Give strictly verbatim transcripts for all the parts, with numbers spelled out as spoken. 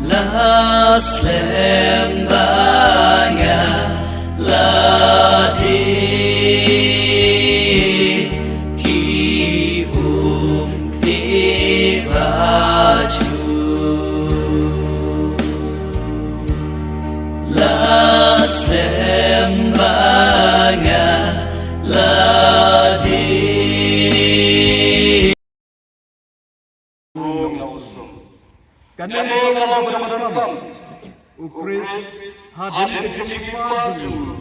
La slem ba nga la dih ki umkti ba ju. La slem ba nga la dih. Kane ka long ka donkam U Khrist hadien ka jingpynpaw jong u,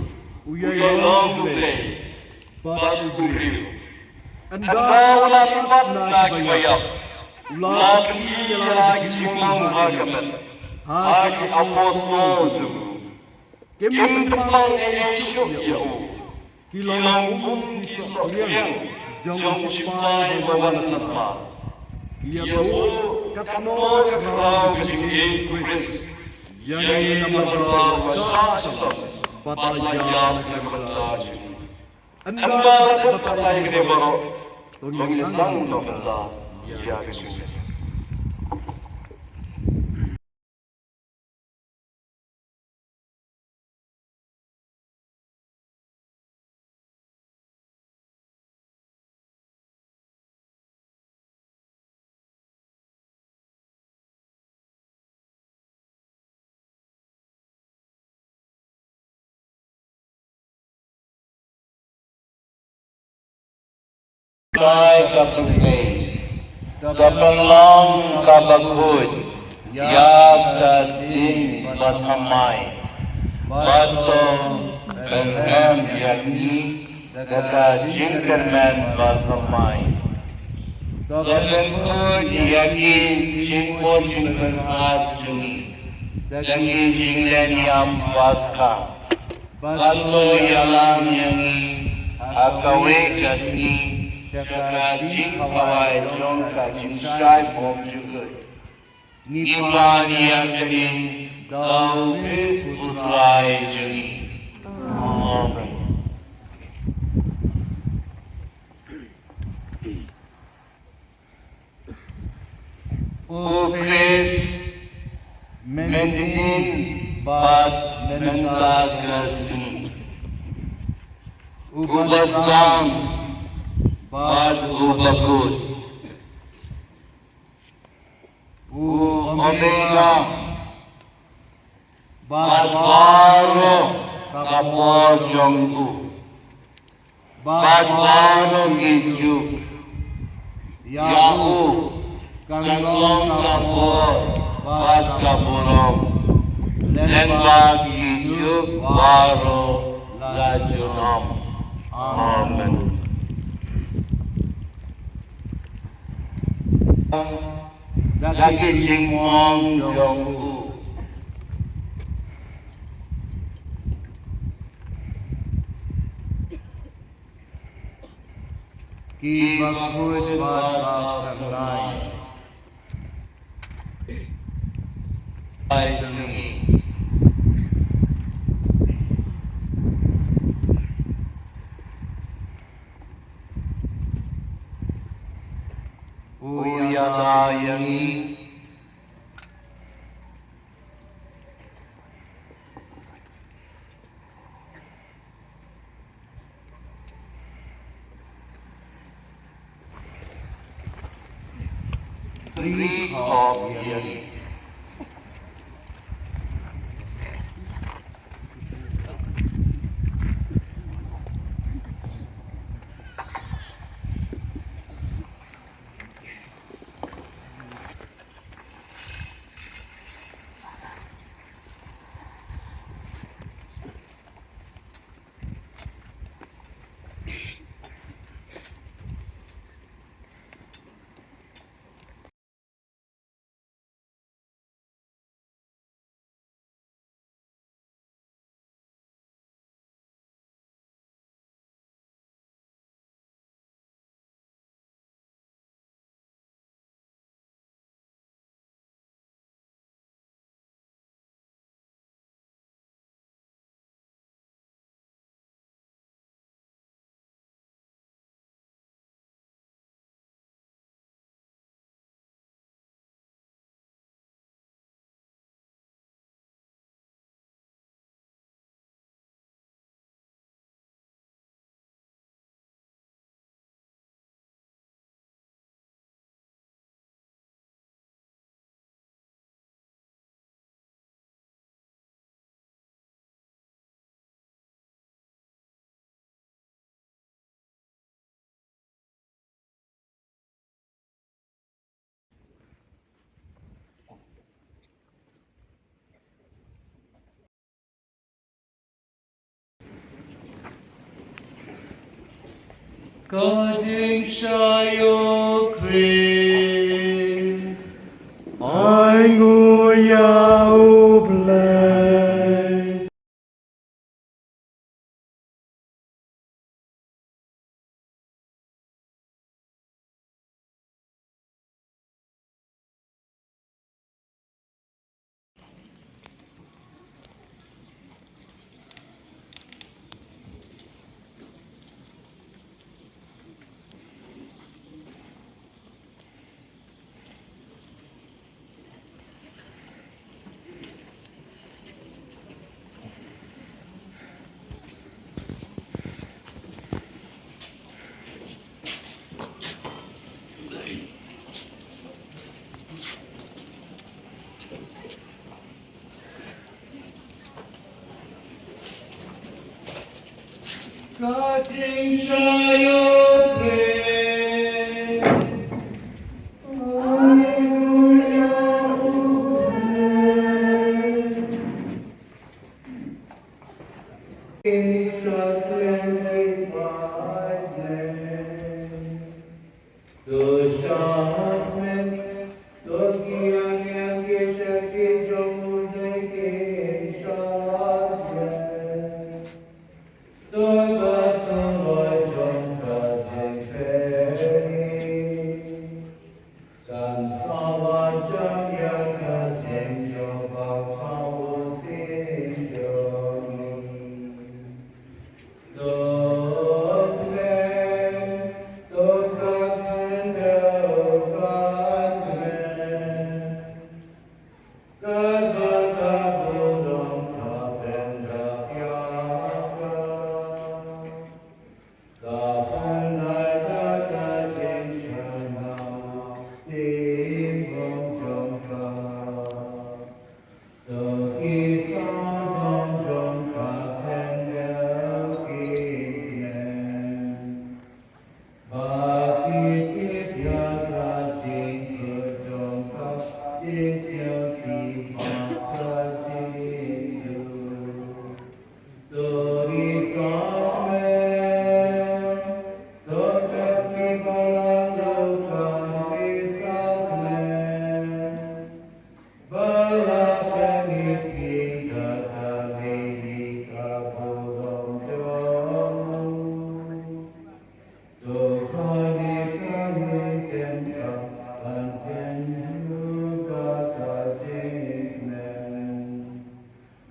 u ïailong U Blei bad u briew. Ynda u la pynbat na kiba ïap, u la pyni ïa la ki jingmong ha ka met ha ki apostol jong u. Kim pynpang ei ei shuh ïa u. Ki long kum ki sohklieng jong u shipai ba wan na pla. Ki ïathuh katno ka khraw ka jingïeit U Khrist ïa ngi namar ba u la shah shlem bad la ïap na ka bynta jong ngi. Ynda la dep pat ïa kine baroh, to ngin sdang noh ynda ïa ka jingïeit. Kai ka pyrthei, ka pynlong kaba khuid ïa ka ding bathymmai, bad to pynhem ïa ngi da ka jingkyrmen bathymmai. To pynkhuid ïa ki jingmut jingpyrkhat jong ngi da ki jingleh niam Paskha. Bad to ïalam ïa ngi ha kawei ka sngi sha ka jingkhawai jong ka jingshai bymjukut. Ngi pan ïa kane da U Khrist U Trai jong ngi. Amen. U Khrist, mynhynnin bad mynta ka sngi, uba sdang bad uba kut, u Omega bad baroh ka por jong u, bad baroh ki juk. Ïa u kan long ka por bad ka burom lyngba ki juk baroh la junom. Amen. Da ki jingmong jong u. Ki bakhuid bad bakhuid. U ïada ïa ngi. Ka jingshai, O Khrist. Ai nguh ïa U Blei. Ka jingshai, O Khrist. To shakmen, to ki ïaineh ki shakri jong U Blei ki shakmen. To ka tynrai jong ka jingpyni. Kan sa ba jong ïa ka jingjop ba ka u tin jong ngi. To kmen, to ka khyndew kan kmen. Katba ka burom ka pynda ïa ka. Ka pynda ka jingshaniah sibong jong ka. To ki sawdong jong ka khyndew ki kmen. Ba ki tip ïa ka jingkut jong ka, jingsngewsih bad ka jingduh. To ri sakmen, to ka tip ba la long ka ri sakmen. Ba la pynïaid ïing da ka lei ka burom jong u. To kane kane ken ka ban ken ïa ka jingkmen.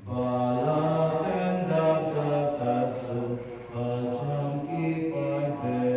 Ba la ken da ka ka suk ba jong ki paidbah.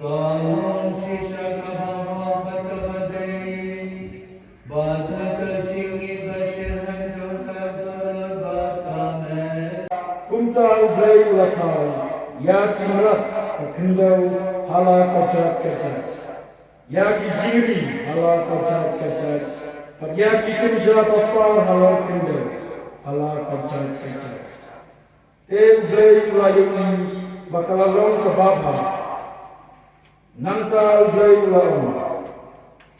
Ka long shisha kaba hok bad kaba dei, bad ha ka jingïeit bad shitrhem jong ka dohnud bad ka met. Kumta U Blei u la thaw ïa ki mrad ka khyndew ha la ka jait ka jait, ïa ki jingri ha la ka jait ka jait, bad ïa ki kynja ba par halor khyndew ha la ka jait ka jait. Te U Blei u la ïohi ba ka la long kaba bha. Nangta U Blei u la ong,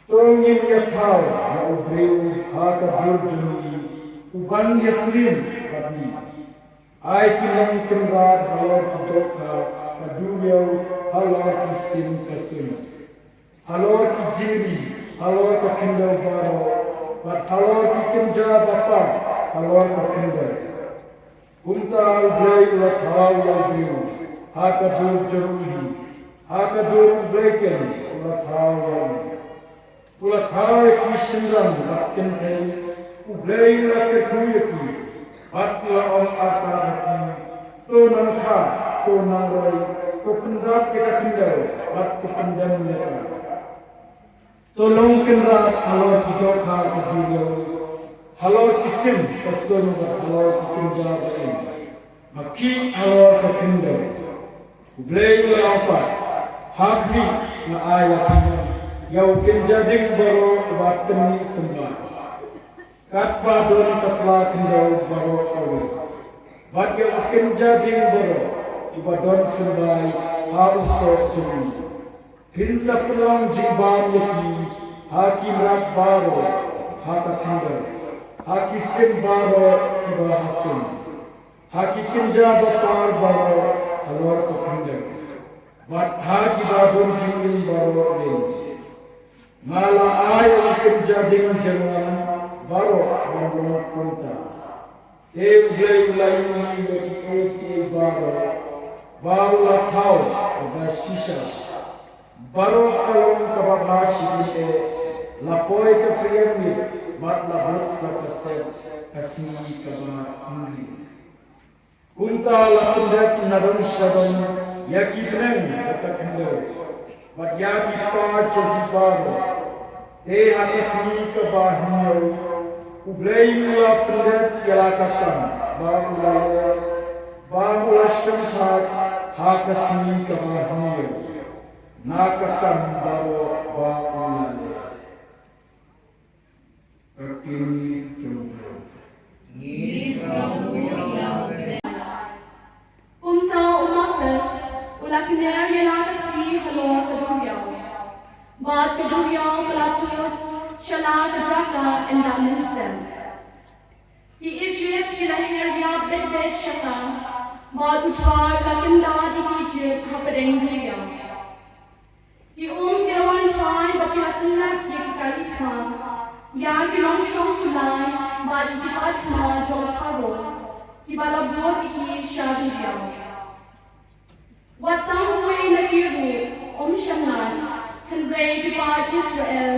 to ngin ïa thaw ïa u briew ha ka dur jong ngi, u ban ïasyriem bad ngi. Ai ki nongkynrad halor ki dohkha ka duriaw halor ki sim ka suiñ, halor ki jingri halor ka khyndew baroh, bad halor ki kynja ba par halor ka khyndew. Kumta U Blei u la thaw ïa u briew ha ka dur jong u hi, ha ka dur U Blei keiñ u la thaw ïa u. U la thaw ïa ki shynrang bad kynthei, U Blei u la kyrkhu ïa ki, bad u la ong artat ha ki, To nang kha, to nang roi, to pynrap ïa ka khyndew, bad to pyndem ïa ka. To long kynrad halor ki dohkha ka duriaw, halor ki sim ka sun bad halor ki kynja ba im. Ma khih halor ka khyndew. U Blei u la ong pat, ha khmih, nga ai ïa phi ïa u kynja ding baroh uba tynmih symbai. Katba don ka sla khyndew baroh kawei. Bad ïa u kynja ding baroh uba don symbai ha u soh jong ngi. Phin sa pynlong jingbam ïa ki ha ki mrad baroh ha ka khyndew, ha ki sim baroh kiba ha sun, ha ki kynja ba par baroh halor ka khyndew, bad ha kiba don jingim baroh lem. Nga la ai ïa u kynja ding jong nga baroh ban long kumta. Te U Blei u la ïohi ïa kiei kiei baroh ba u la thaw da ka shisha. Baroh ka long kaba bha shibun eh, la poi ka priang miet bad la bud sa ka step ka sngi kaba hynriew. Kumta la pyndep na don sha don ïa ki bneng bad ka khyndew, bad ïa ki paid jong ki baroh. Te ha ka sngi kaba hynñiew U Blei u la pyndep ïa la ka kam ba u la leh, ba u la shongthait ha ka sngi kaba hynñiew na ka kam baroh ba u la leh. Ka ktien jong U Blei. Kumta u Moses u la kner ïa la ka kti halor ka duriaw. Bad ka duriaw ka la tuid sha la ka jaka ynda mynsiem. Ki Ijipt ki la her ïap beit beit sha ka, bad U Trai u la kyndat ïa ki Ijipt hapdeng duriaw. Ki um ki la wan phai bad ki la tyllep ïa ki kali thma, ïa ki nongshong skulai bad ïa ki paid thma jong u Pharaoh, kiba la bud ïa ki sha duriaw. Wat tang uwei na ki ruh um shym lait, hynrei ki paid Israel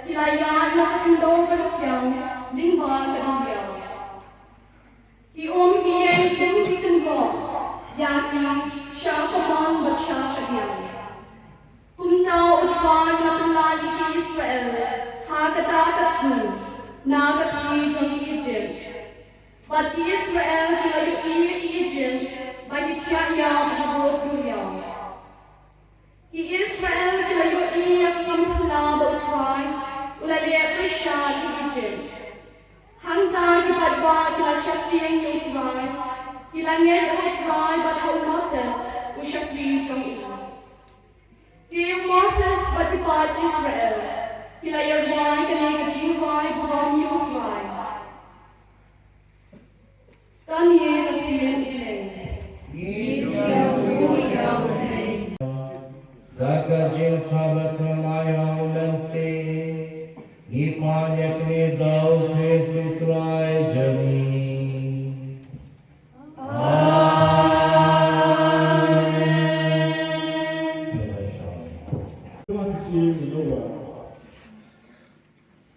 ki la ïaid na ka khyndew ba rukhiang lyngba ka duriaw. Ki um ki ïeng kum ki kynroh ïa ki sha ka mon bad sha ka diang. Kumta U Trai u la pyllait ïa ki Israel ha kata ka sngi na ka kti jong ki Ijipt. Bad ki Israel ki la ïohi ïa ki Ijipt ba ki thiah ïap ha bor duriaw. Ki Israel ki la ïohi ïa ka kam phylla ba U Trai u la leh pyrshah ïa ki Ijipt. Hangta ki paidbah ki la sheptieng ïa U Trai, ki la ngeit ha U Trai bad ha u Moses u shakri jong u. Te u Moses bad ki paid Israel ki la ïarwai kane ka jingrwai burom ïa U Trai. Kane ka ktien U Blei. Da ka jingkyrpad ba thymmai ha U Mynsiem, ngi pan ïa kane da U Khrist U Trai jong ngi. Amen.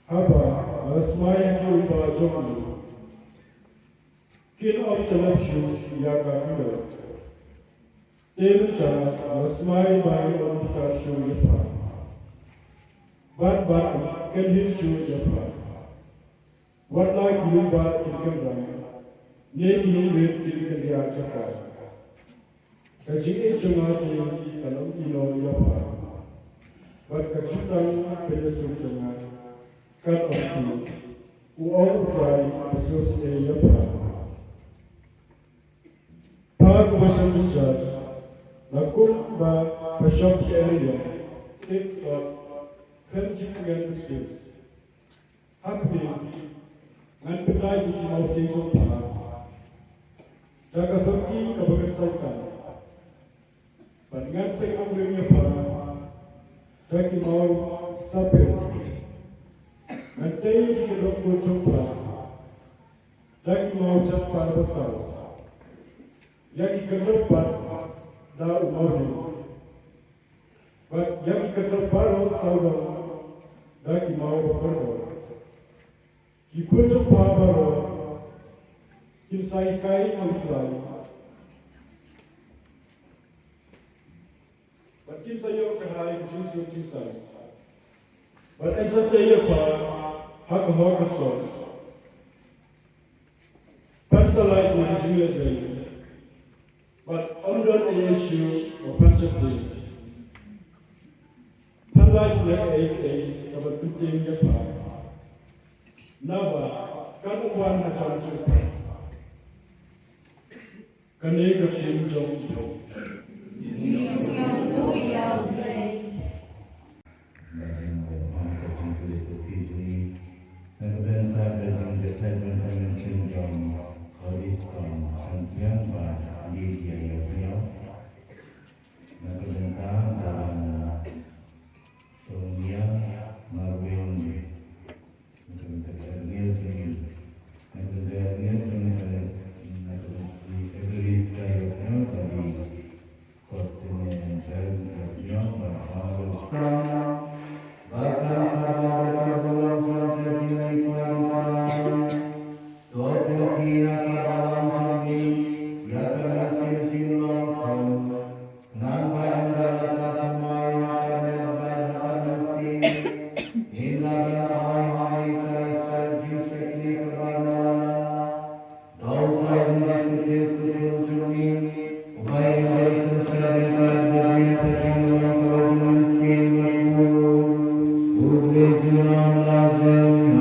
Haba nga la smai ïa ki umba jong ngi, kin ym ïalap shuh ïa ka khyndew. Te mynta nga la smai ba ngin ym pyrta shuh ïa pha. Bad bad kin hiar shuh ïa pha. Wat la ki umba kin kynrang, ne ki umrit kin kynriah jaka. Ka jingïeit jong nga te kan ym ïehnoh ïa pha. Bad ka jutang ka jingïasuk jong nga kan ym sniew, u ong U Trai uba sngewsih ïa pha. Pha uba sngewsih, la kumba pha shong sha ïing, tip top, khlem jingkmen mynsiem. Hapdeng ngan pyndait ïa ki mawtieng jong pha da ka syrki kaba ngan saiñ kan. Bad ngan seng amring ïa pha da ki maw sapphir. Ngan tei ïa ki kynroh kur jong pha da ki maw jasper ba saw, ïa ki kynroh pat da u mawheng. Bad ïa ki kynroh baroh saw ruh da ki maw ba kordor. Ki khun jong pha baroh kin sa hikai ïa U Trai. Bad kim sa ïoh ka rai ka jingsuk jingsaiñ. Bad yn sa tei ïa pha ha ka hok ka sor. Phan sa lait na ka jingleh beiñ. Bad ym don ei ei shuh ba phan sa tei. Phan lait na kaei kaei kaba pyntieng ïa pha. Naba kan ym wan ha jam jong pha. Kane ka ktien jong U Blei. Na ka bynta ka jingjahthait jong ka mynsiem jong Holiston Santiang bad Lydia Ïawhniaw. Na ka bynta ka Sonia Marwin. Na ka bynta ka Erniel jong i. Na ka bynta ka Erniel jong i. Na ka bynta ka Evelyn Tayo Erniel bad i. Kot tene Erniel bad Paul. Bakal kaba bakal bulan jong ka jingim paling paling. To pynti na ka balang jong i. Ïa ka mynsiem jinglong khun. Nangta ynda la tla thymmai ha ka met bad ha ka mynsiem, ngin lah ban ai ha ngi ka jingshakri kaba nyngkong. Da U Trai un da shisha shisha jong ngi, uba ïeit bad u synshar ïa ka bad ïa ka jinglong kaba jong mynsiem bad U Blei jong ngi la jong ngi.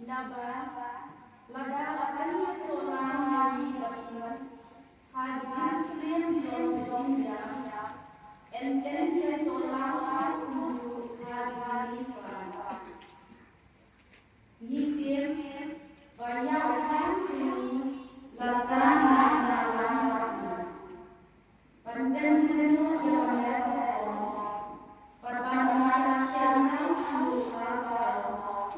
Naba lada la pynïasoh lang ïa ngi bad u ha ka jingsyriem jong ka jingïap, yn pynïasoh lang kumjuh ha ka jingïap. Ngi tip ba ïa u Blei jong ngi la sah na ka lang bad u. Ban pynduh ïa ka met ka pom, bad ban ym shah tyrnai shuh ha ka pom,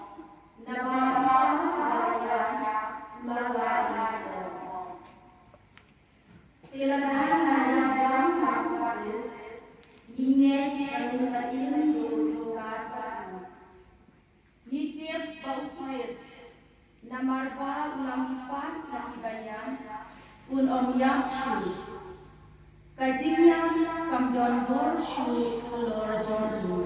naba u Blei ba la ïap u la wad ïa ka pom. Te lada ngi ïalam bad u Khrist, ngi ngeit ba ngin sa im duh ryngkat bad u. Ngi tip ba u Khrist, namar ba u la mihpat na kiba ïap, un ym ïap shuh. Ka jingïap kam don bor shuh halor jong u.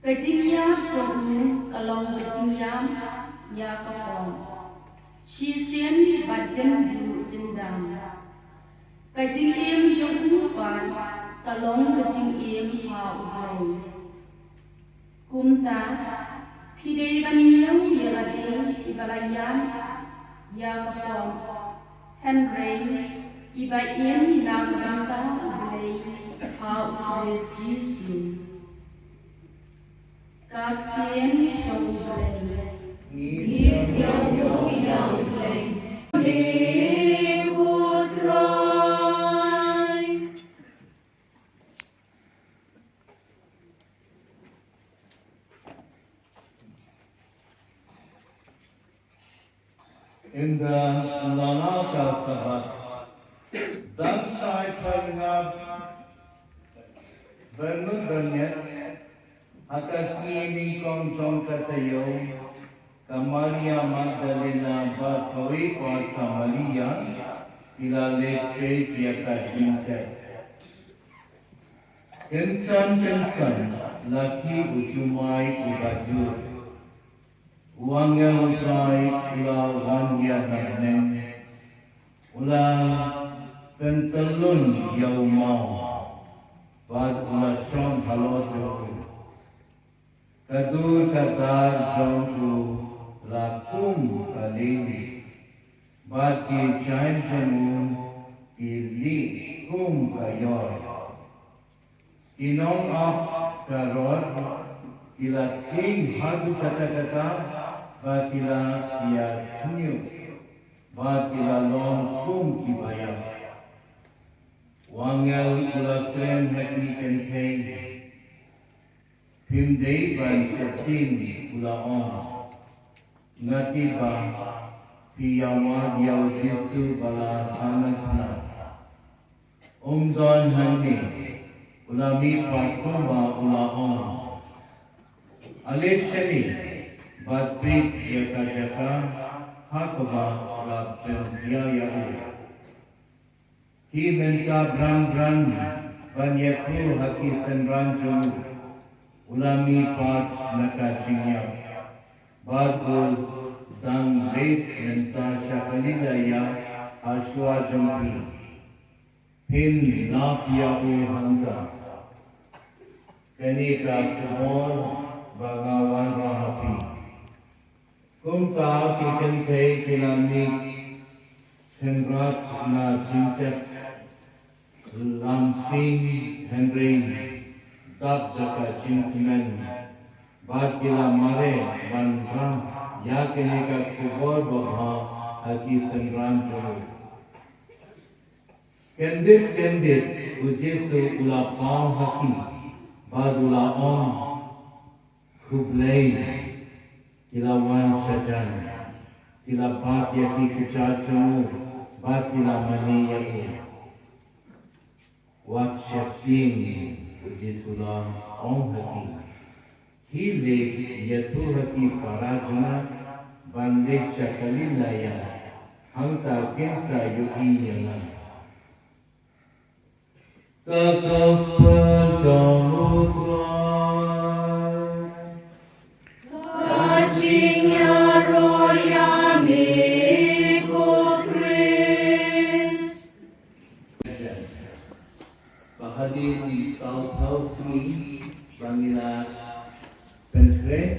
Ka jingïap jong u ka long ka jingïap ïa ka pom. Shisien bad jynduh jyndam. Ka jingim jong u pat ka long ka jingim ha U Blei. Kumta, phi dei ban ñiew ïa lade kiba la ïap ïa ka pom, hynrei kiba im na ka bynta U Blei ha U Khrist Jisu. Ka ktien jong U Blei. Ngi sngewthuh ïa U Blei. Ngi U Trai. Ynda la nang ka Sabbath, dang shai phai ngap, bad mut bad ngeit, ha ka sngi nyngkong jong ka taïew, ka Maria Magdalena bad kawei pat ka Maria, ki la leit peit ïa ka jingtep. Kynsan kynsan la kiew u jumai uba jur. U angel U Trai u la wan ïa na bneng. U la pyntyllun ïa u maw. Bad u la shong halor jong u. Ka dur ka dar jong u la kum ka lieng. Bad ki jaiñ jong u ki lieh kum ka ïor. Ki nongap ka rot, ki la tieng haduh katta katta, bad ki la ïakhñiuh, bad ki la long kum kiba ïap. U angel u la kren ha ki kynthei, phim dei ban sheptieng, u la ong. Nati ba phi ïawad ïa u Jisu ba la thanan pnat. Um don hangne, u la mihpat kumba u la ong. Ale shane bad peit ïa ka jaka ha kaba u la pynbiang ïa u. Ki mynta bran bran ban ïathuh ha ki synran jong u. U la mihpat na ka jingïap bad u dang leit mynta sha Galilea ha shuwa jong phi. Phin lap ïa u hangta. Kane ka khubor ba nga wanrah ha phi. Kumta ki kynthei ki la mih khyndiat na jingtep lamtieng hynrei dap da ka jingkmen bad ki la mareh ban rah ïa kane ka khubor babha ha ki synran jong u. Kyndit kyndit u Jisu u la paw ha ki bad u la ong, khublei. Ki la wan shajan, ki la bat ïa ki kjat jong u bad ki la mane ïa u. Wat sheptieng, u Jisu u la ong ha ki. Khie leit ïathuh ha ki para jong nga ban leit sha Galilea, hangta kin sa ïohi ïa nga. Ka Gospel jong u Trai. Ka jingïaroh ïa me ko Khrist. Ba hadien saw phew sngi ba ngi la pynkhreh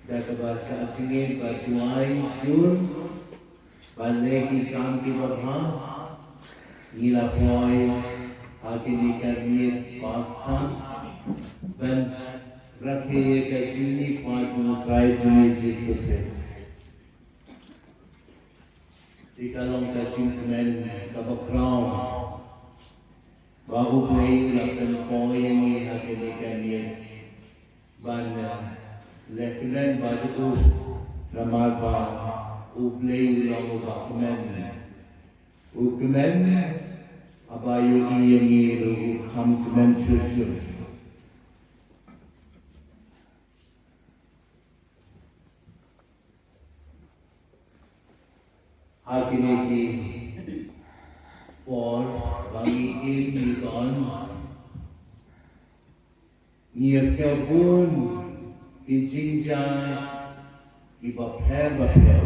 da kaba shah jingim ba duwai jur, ba leh ki kam kiba bha, ngi la poi ha kine ki miet Paskha ban rakhe ïa ka jingmihpat jong u Trai jong ngi Jisu Khrist. Te ka long ka jingkmen kaba khraw ba U Blei u la pynpoi ïa ngi ha kane ka miet ban, eh, leh kmen bad u, namar ba U Blei u long uba kmen. U kmen, haba ïohi ïa ngi ruh u kham kmen shuh shuh. Ha kine ki por ba ngi im ngi don, ngi ïohsngew bun ki jingjia kiba pher bapher,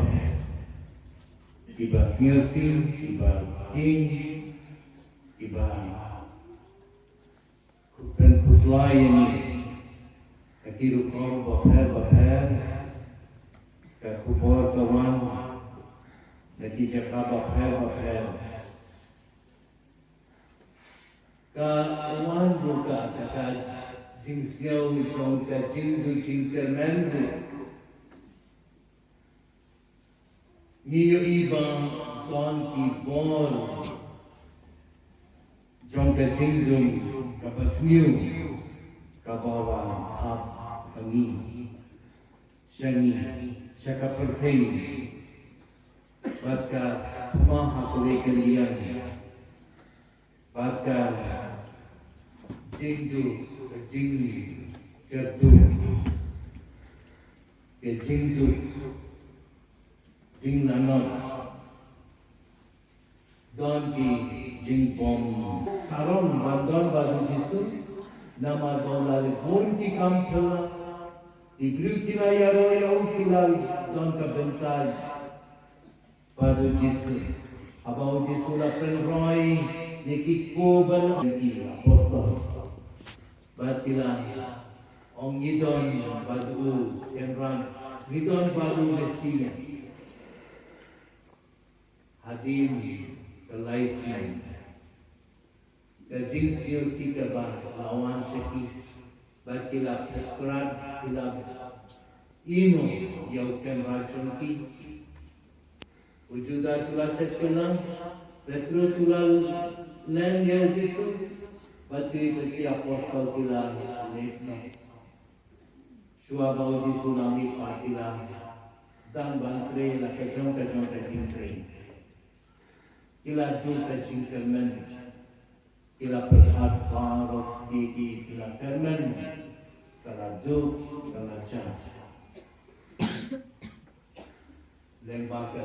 kiba sngewsih, kiba ktien, kiba pynphuslai ïa ngi ha ki rukom bapher bapher. Ka khubor ka wan na ki jaka bapher bapher. Ka wan ruh ka, ka, ka jingsngew jong ka jingduh jingkyrmen ruh. Ngi ïohi ba don ki bor jong ka jingdum kaba sniew kaba wan hap ha ngi, sha ngi, sha ka pyrthei bad ka thma ha kawei ka liang. Bad ka jingduh, ka jingkyrduh, ka jingduh, jinglanot. Don ki jingbym sarong ban don bad u Jisu, namar ba u la leh bun ki kam phylla. Ki briew ki la ïaroh ïa u, ki la don ka bynta bad u Jisu. Haba u Jisu u la pynroi ïa ki khubor ki apostol. Bad ki la ong, ngi don bad u Kynrad, ngi don bad u Messiah. Hadien ka lai snem, ka jingsngewsih kaba la wan sha ki, bad ki la pyrkhat, ki la ïehnoh ïa u Kynrad jong ki. U Judas u la shet kylla, Petrus u la len ïa u Jisu, bad ki, bad ki apostol ki la leit noh. Shuwa ba u Jisu u la mihpat ki la Tang ban trei la ka jong ka jong ka jingtrei. Ki la duh ka jingkyrmen. Ki la pyrkhat baroh ki ki ki la kyrmen. Ka la duh ka la jah. Lyngba ka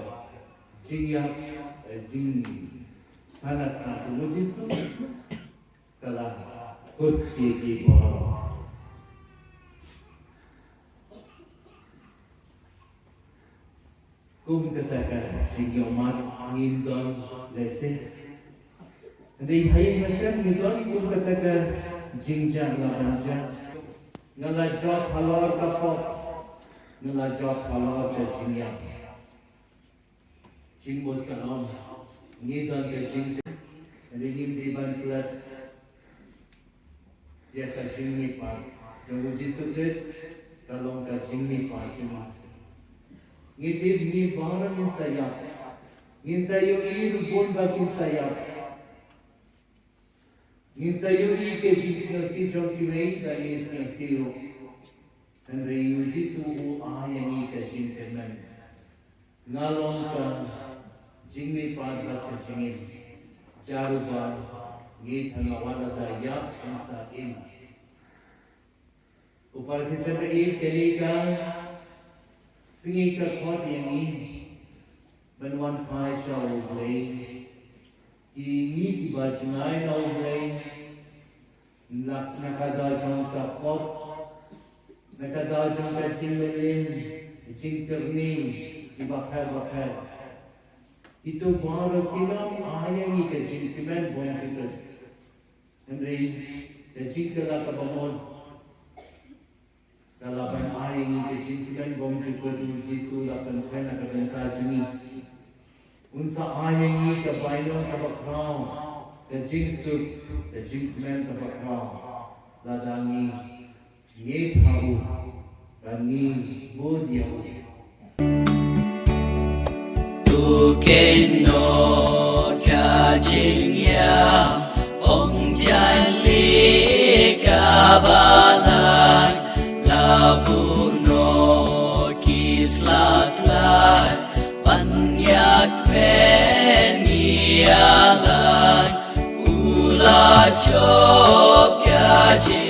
jingïap, eh, jingsanad ha jong u Jisu. Ka la kut ki ki baroh. Kum kata ka jingïomat ngin don lehse. Hynrei ha ïing ha sem ngi don kum kata ka jingjia la ban jia. Nga la jop halor ka pop. Nga la jop halor ka jingïap. Jingmut ka long ngi don ka jing, hynrei ngim dei ban klet ïa ka jingmihpat jong u Jisu Khrist, ka long ka jingmihpat jong u. Ngi tip ngi baroh ngin sa ïap. Ngin sa ïohi ruh bun ba kin sa ïap. Ngin sa ïohi ka jingsngewsih jong kiwei ba ngin sngewsih ruh. Hynrei u Jisu u ai ïa ngi ka jingkyrmen. Nga long ka jingmihpat bad ka jingim. Jar u ba ngi tang nga wat lada ïap yn sa im. U Parkistan ka ïeit kane ka sngi ka khot ïa ngi ban wan phai sha U Blei. Ki ngi kiba jngai na U Blei. Lak na ka daw jong ka pop, na ka daw jong ka jingmlien, jingtyrni kiba pher ba pher. Kito baroh ki long ai ïa ngi ka jingkmen bymjukut. Hynrei ka jingkylla kaba mut ka la ban ai ïa ngi ka jingkmen bymjukut. U Jisu la pynphai na ka bynta jong ngi. Un sa ai ïa ngi ka bainong kaba khraw, ka jingsuk, ka jingkmen kaba khraw. Lada ngi ngeit ha u, ba ngi bud ïa u. Tu kynnoh ka jingïap, ong jali ka balang, la buh noh ki slak lai, ban ïakmen ïa lang, u la jop ka jingïap.